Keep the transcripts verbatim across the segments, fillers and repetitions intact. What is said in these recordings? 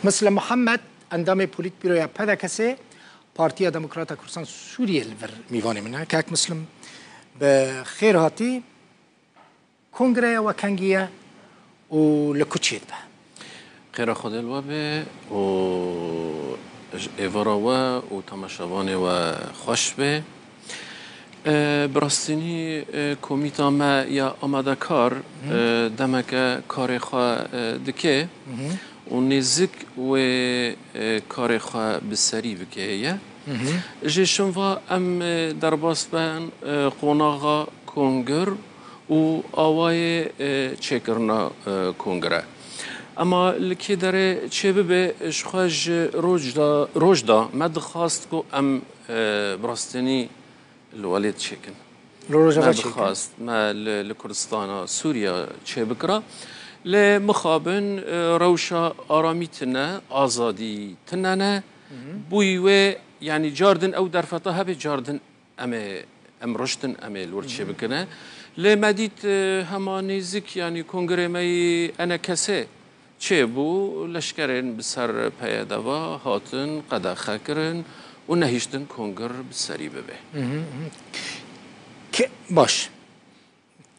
Muslim Muhammed, endamê Polîtbîroya P D K'ê, Partiya Demokrata Kurdistan Sûriyê, li vir mîvanê min e. Kak Muslim, bi xêr hatî. Kongreya we kengî ye û li ku çêdibe? Xêra Xwedê li we be û ji êvara we û temaşevanê we xweş be. E, bi rastînî, e, komîta me ya amadekar, Hı. e, demeke karê xwe, e, dike Hı hı. û nêzik wê, e, karê xwe bi serî bike ye. Hı hı. Jê şinva em, e, derbas ben, e, qonaxa kongir û awayê, e, çêkirina, e, kongre. Ema li kê derê çêbibe, ji xwe ji roj da, roj da me dixwast ku em, e, bi rastînî li welêt çêkin. Li Rojava Me çêkin. dixwast me li, li Kurdistana Sûriya çêbikira. Lê mixabin, e, rewşa aramî tine, azadî tine ne. Hı hı. Bûyî wê, yanî cardin ew derfeta hebe cardin em ê, em ruştin, em ê li wir Hı hı. çêbikine. Lê me dît, e, hema nêzik, yanî kongrê me yî enekesê çêbû, leşkerên bi ser P Y D ve hatin, qedexe kirin û nehiştin kongir bi serî bibe. Hı hı, hı. Ke-, baş.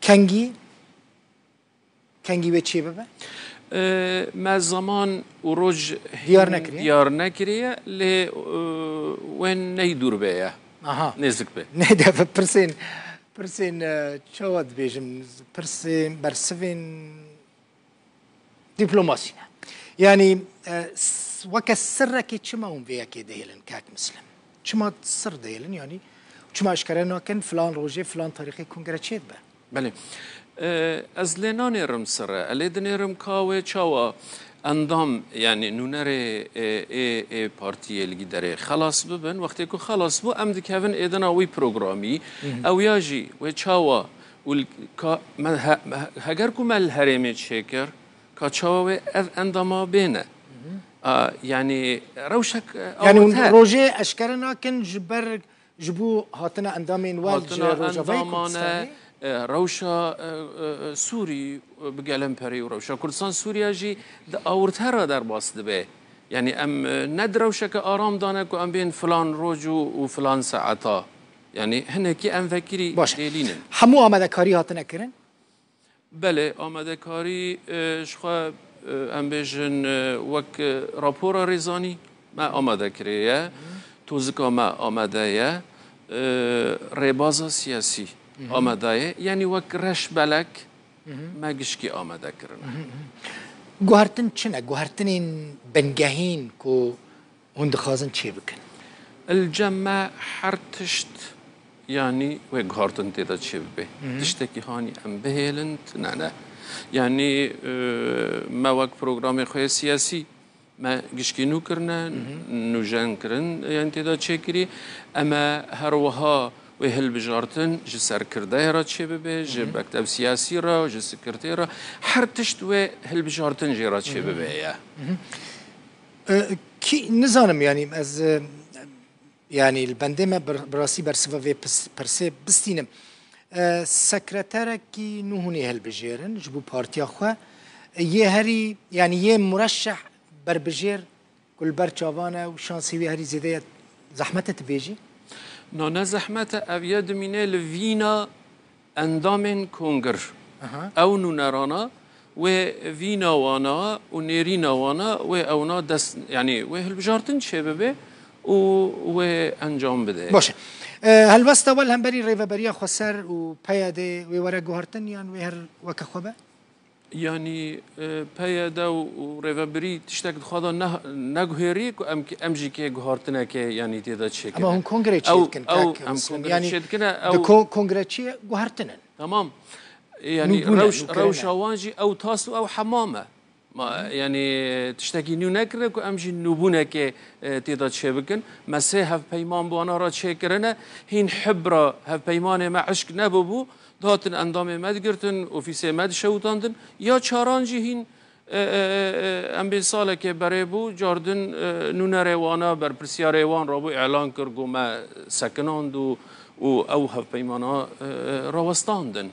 Kengî, kengî wê çê bibe? E, me zaman û roj hîn Diyar nekiriye? diyar nekiriye, lê, e, wên ney dûr be ye. Aha. Nêzik be. Ne de pirsên, pirsên, e, çawa dibêjim, pirsên, bersivên dîplomasî ne. Yanî, e, s-, weke sirrekê çima hûn vê yekê dihêlin, kak Muslim? Çima sir dihêlin? Yanî, çima eşkere nakin, filan rojê, filan tarîxê kongre çêdibe? Belê. E, ez lê nanêrim sire. Ez lê dinêrim ka wê çawa endam, yanî nûnerê, e, ê, ê partiyê li derê xelas bibin. Wextê ku xelas bû, em dikevin êdina wî programî. Hı hı. Ew ya jî wê çawa û li ka, me, he, he, heger ku me li herêmê çêkir, ka çawa wê ev endama bêne. Hı hı. A, yanî rewşek, e, Yanî hûn awirte. rojê eşkere nakin ji ber, ji bo hatina endamên we ji Hatina Rojavayê endamane, Kurdistanê? e, rewşa, e, e, e, Sûrî, e, bi gelemperî û rewşa Kurdistan Sûriya jî di awirte re derbas dibe. Yanî em, e, ne di rewşeke aram dane ku em bên filan roj û, û filan saeta. Yanî hinekî em vekirî Baş e. dêlînin. Hemû amadekarî hatine kirin? Belê, amadekarî, e, ji xwe, e, em bêjin, e, wek, e, rapora rêzanî me amade kiriye, tozika me amade ye, e, rêbaza siyasî Hı hı. amade ye. Yanî wek reş belek Hı hı. me gişkî amade kirine. Hı hı. Guhertin çi ne? Guhertinên bingehîn ku hûn dixwazin çê bikin? Li cem me her tişt, yanî wê guhartin tê de çê bibe. Hı hı. Tiştekî hanî em bihêlin tune ne. Yanî, e, me wek programê xwe yê siyasî me gişkî nû kirine, Hı hı. nûjen kirin, yanî tê de çêkirî. Em ê her wiha wê hilbijartin ji serkirdeyê re çê bibe, ji Hı hı. mekteb siyasî re, ji sekretê re, her tişt wê hilbijartin jê re çê Hı hı. bibe ye. Hı hı. E, kî, nizanim, yanî ez, e, yanî li bendê me bir, bi rastî bersiva vê pis-, pirsê bistînim. E, sekreterekî nû hûn ê hilbijêrin ji bo partiya xwe. E, yê herî, yanî yê mureşeh berbijêr ku li ber çavan e û şansê wî herî zêde ye, zehmet e tu bêjî? Na, ne zehmet e, ev ye dimîne li vîna endamên kongir. Aha. Ew nûnerana wê vîna wana û nêrîna wana wê ewna dest, yanî wê hilbijartin çêbibe û wê encam bide. Baş e. E, helwesta we li hemberî Rêveberiya Xweser û P Y D wê were guhertin yan wê her weke xwe be? Yanî, e, P Y D û, û rêvebirî tiştek di xwe de ne-, neguhêrî ku em, em jî kê guhartinekê, yanî tê de çêkirin. Ama hûn kongrê çê Ew, dikin, ew, kak em Muslim. kongrê Yanî çê dikine, di ew ko-, kongrê çê guhartin in. Tamam. Yanî Nûbûne, rewş-, nûkirine. rewşa wan jî ew tas û ew hemam e. Ma, Hı hı. yanî tiştekî nû nekirine ku em jî nûbûnekê, e, tê de çê bikin. Me sê hevpeyman bi wana re çêkirine. Hîn hibra hevpeymanê me eşk nebûbû. Dihatin endamê me digirtin, ofîsê me dişewitandin. Ya çaran jî hîn, e, e, e, e, em bê salekê berê bû, cardin, e, nûnerê wana, berpirsiyarê wan rabû îlan kir, got me sekinand û, û ew hevpeymana, e, e, rawestandin.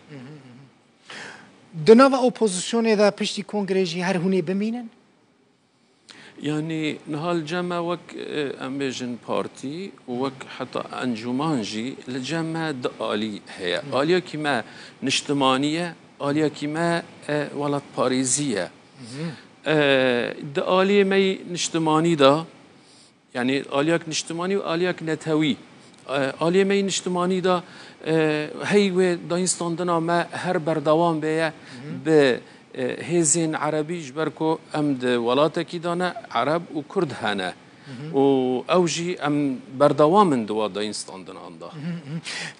Di nava opozisyonê de piştî kongrê jî her hûnê bimînin? Yanî niha li cem me wek, e, em bêjin partî û wek heta encûman jî li cem me du alî heye. Aliyekî me niştimanî ye, aliyekî me, e, welatparêzî ye. E, di aliyê me yî niştimanî de, yanî aliyek niştimanî û aliyek netewî. E, aliyê me yî niştimanî de, e, hey wê dayînstandina me her berdewam bêye bi, e, hêzên erebî, ji ber ku em di welatekî de ne, ereb û kurd hene. Û ew jî em berdewam in di wa dayînstandinan de.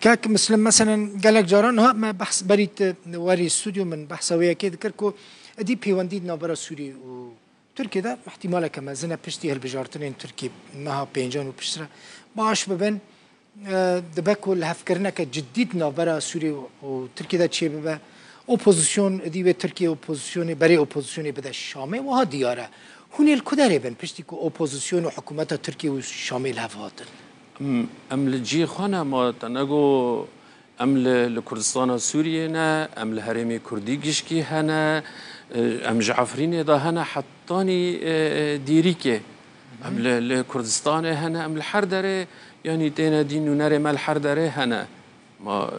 Kak Muslim, meselen gelek caran ha me behs berî te werî stûdyo min behsa wê yekê dikir ku êdî pêwendî di navbera Sûriyê û Tirkiyê de ihtimaleke mezin e piştî hilbijartinên Tirkiyê meha pêncan û piştre baş bibin. E, dibe ku lihevkirineke cidî di navbera Sûriyê û Tirkiyê de çêbibe. Opozîsyon, êdî wê Tirkiye opozîsyonê, berê opozîsyonê bide Şamê, wiha diyar e. Hûn ê li ku derê bin piştî ku opozîsyon û hikûmeta Tirkiye û Şamê li hev hatin? Em, em li cihê xwe ne, ma te nego em li, li Kurdistana Sûriyê ne, em li herêmê Kurdî gişkî hene, e, em ji Efrînê de hene hetanî, e, e, Dêrîkê. Em li, li Kurdistanê hene, em li her derê, yanî têne dî nûnerê me li her derê hene. Ma,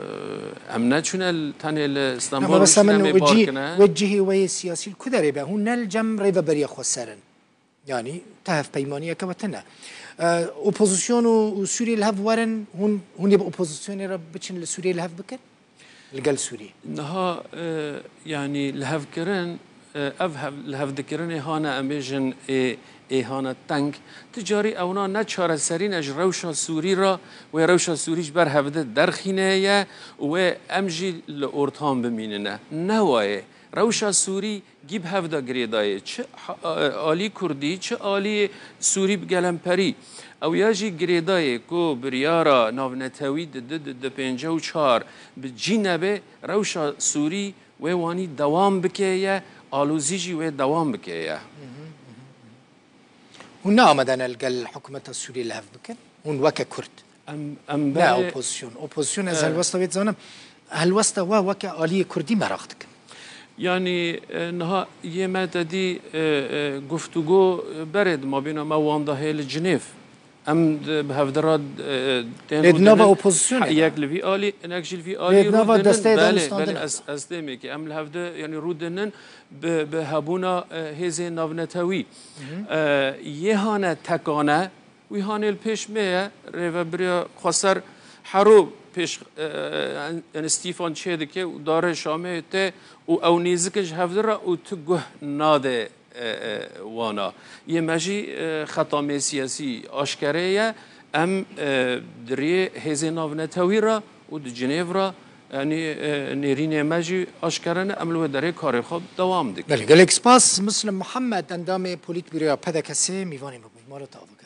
e, em neçûne li, tenê li Stenbolê Mebesta min çûne û cî, mêbar kine. Wê cihê we yê siyasî li ku derê be? Hûn ne li cem rêveberiya xweser in. Yanî te hevpeymaniyeke we tune. E, opozîsyon û, û Sûriyê li hev werin, hûn, hûn ê bi opozîsyonê re biçin li Sûriyê li hev bikin? Li gel Sûriyê. Niha, e, yanî lihevkirin, e, ev hev, lihevdikirinê hane em bêjin ê, ê hane teng. Ti carî ewna ne çareserî ne ji rewşa Sûrî re, wê rewşa Sûrî ji ber hevdi derxîne ye û wê em jî li ortan bimînine. Ne wayê. Rewşa Sûrî gî bi hev de girêdayê. Çi ha-, e, alî Kurdî, çi alî Sûrî bi gelemperî. Ew ya jî girêdayê ku biryara navnetewî di di, di, di pêncî û çar bi cî nebe, rewşa Sûrî wê wanî dewam bike ye, alozî jî wê dewam bike ye. Hûn ne amade ne li gel hikûmeta Sûriyê li hev bikin? Hûn weke Kurd. Em, em Ne berê opozîsyon. Opozîsyon ez helwesta wê dizanim. Helwesta we weke aliyê Kurdî meraq dikim. Yanî, e, niha yê me te dî, e, e, guftûgo, e, berê di mabîna me wan de heye li Cinêv. Em di, bi hevdi re, e, tên Lê di nava rûdinin. opozîsyonê de. Yek li vî alî, hinek jî li vî alî Lê di nava rûdinin. desteyê Belê, danûstandinê belê, de. ez, ez dêmekê. Em li hevdi, yanî rûdinin bi, bi hebûna, e, hêzên navnetewî. E, yê hane tekane, wî hanê li pêş me ye, rêvebiriya xweser hero pêş, e, en, en Stîfan çê dike û dare Şamê te û ew nêzik in ji hevdi re û tu guh nade, e, e, wana. Yê me jî, e, xeta me siyasî aşkere ye. Em, e, di rê hêzên navnetewî re û di Cinêv re, yanî, e, nêrînê me jî aşkere ne. Em li wê derê karê xwe dewam dikin. Belê, gelek spas. Muslim Mihemed, endamê Polîtbûroya P D K S, mîvanê me bû. Ma re te ava